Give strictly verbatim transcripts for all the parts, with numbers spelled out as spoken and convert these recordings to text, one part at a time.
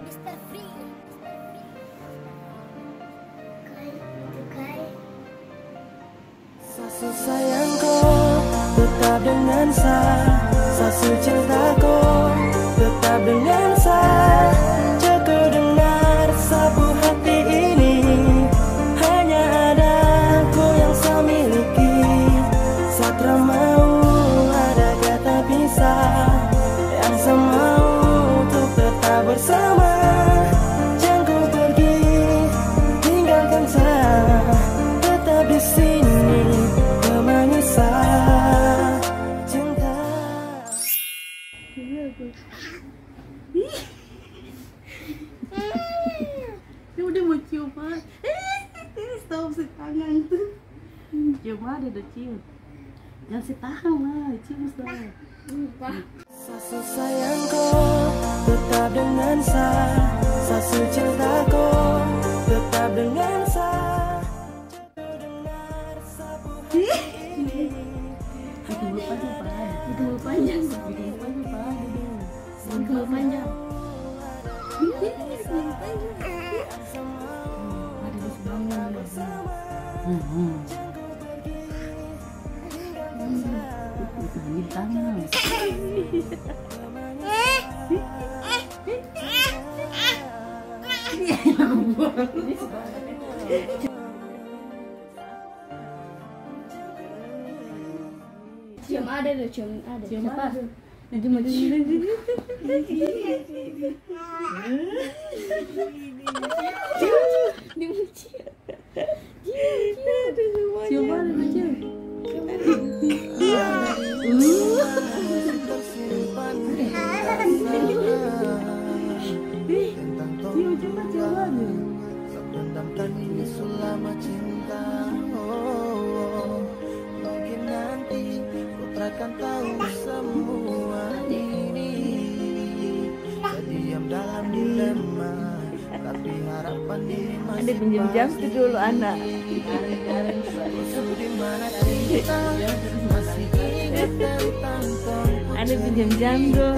Mister Free. Kai, kai. Sa su sayang ko tetap dengan sa, sa su cinta ko tetap dengan sa. Jang ko dengar sa pu hati ini, hanya ada ko yang sa miliki. Sa tra mau ada kata pisah, yang sa mau untuk tetap bersama. Jang ko pergi, tinggalkan sa, tetap di sini temani sa, cinta. Iya, tuh. Ih. Dia udah mau cium, Pak. Stop, si tangan tuh. Cium ada, udah cium. Jangan si tangan lah, cium lah. Lupa. Sa su sayang ko tetap dengan sa, sa su cinta ko tetap dengan sa. Itu lupa sih, Pak. Itu lupa aja. Itu lupa sih, Pak. Itu lupa aja. Ada di sebelah. Hmm, hmm. Ini tangan. Cium ada deh, cium ada. Cium ada deh. Nanti mau cium. Dia mau cium. Cium, cium. Cium mana, cium? Cium, coba cium mana? Pendamkan ini selama cinta. Oh, mungkin nanti ku takkan tahu semua ini. Terdiam dalam dilema. Ade pinjam jam tu dulu, anak. Ade pinjam jam tu.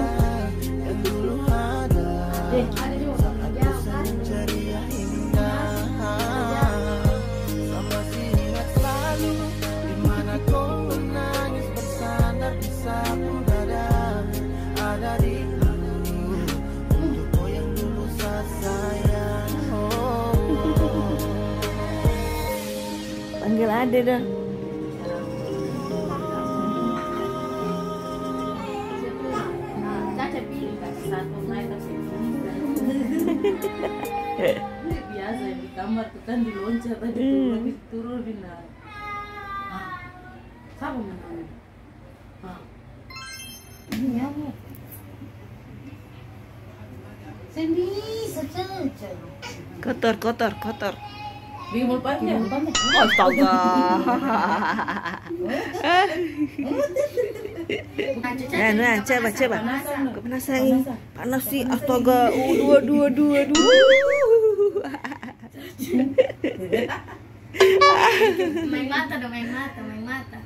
Panggil ade dong. Biasa yang di kamar tuh kan, di loncat tadi, hmm, turun, turun, di naik. Ah, siapa menang? Kotor, kotor, kotor. Astaga. Nah, nah, coba, coba. Kepanasan, panas sih. Astaga. Aduh, aduh, aduh, aduh. Maeng mata dong, maeng mata, maeng mata.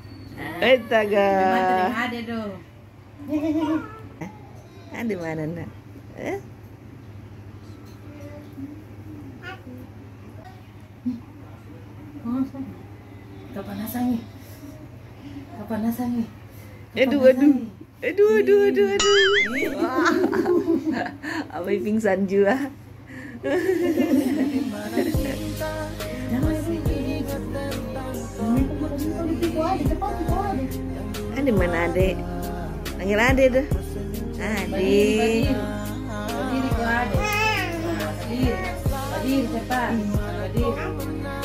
Astaga. Maeng mata deng ade dong. Ade mana, nak? Eh? Kapanasan ni. Kapanasan ni. Aduh, aduh. Aduh, aduh, aduh, aduh. Wah. Abai pingsan jua. Ade mana ade? Panggil ade deh. Ade.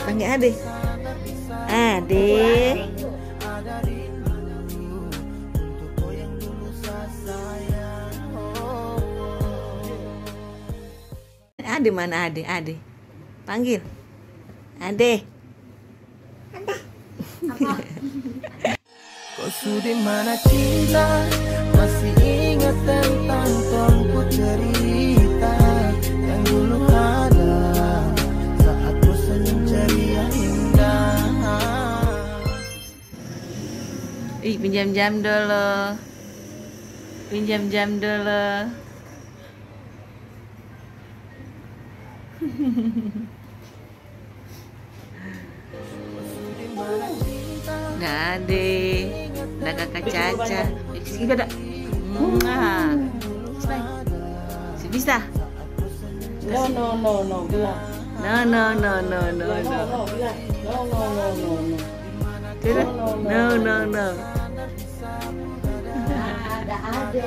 Panggil ade. Ade. Ade mana ade? Ade. Panggil. Ade. Ko su di mana cinta? Masih ingat tentang tong pu cerita yang dulu ada saat ko senyum ceria indah. Ih, pinjam jam dolo. Pinjam jam dolo. Nade, na kaka Caca. Sini pada. Mua. Sini bisa. No, no, no, no, bilang. No, no, no, no, no, no. No, no, no, no, no, no. Tidak. No, no, no, no. Ada, ada.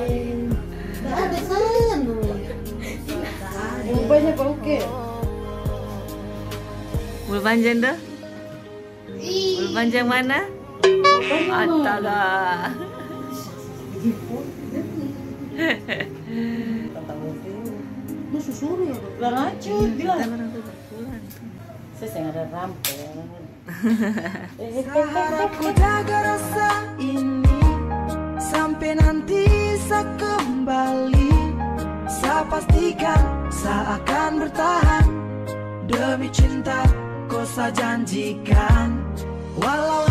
Ada, sayang. Rupanya bangke. Bulu panjang tuh? Bulu panjang mana? Astaga. Lu susuri ya? Bilang aja, bilang. Kita orang tuh pulang. Saya seng ada rampe. Sa harap ko jaga rasa ini sampe nanti sa kembali. Sa pastikan sa akan bertahan demi cinta ko sa janjikan. Walau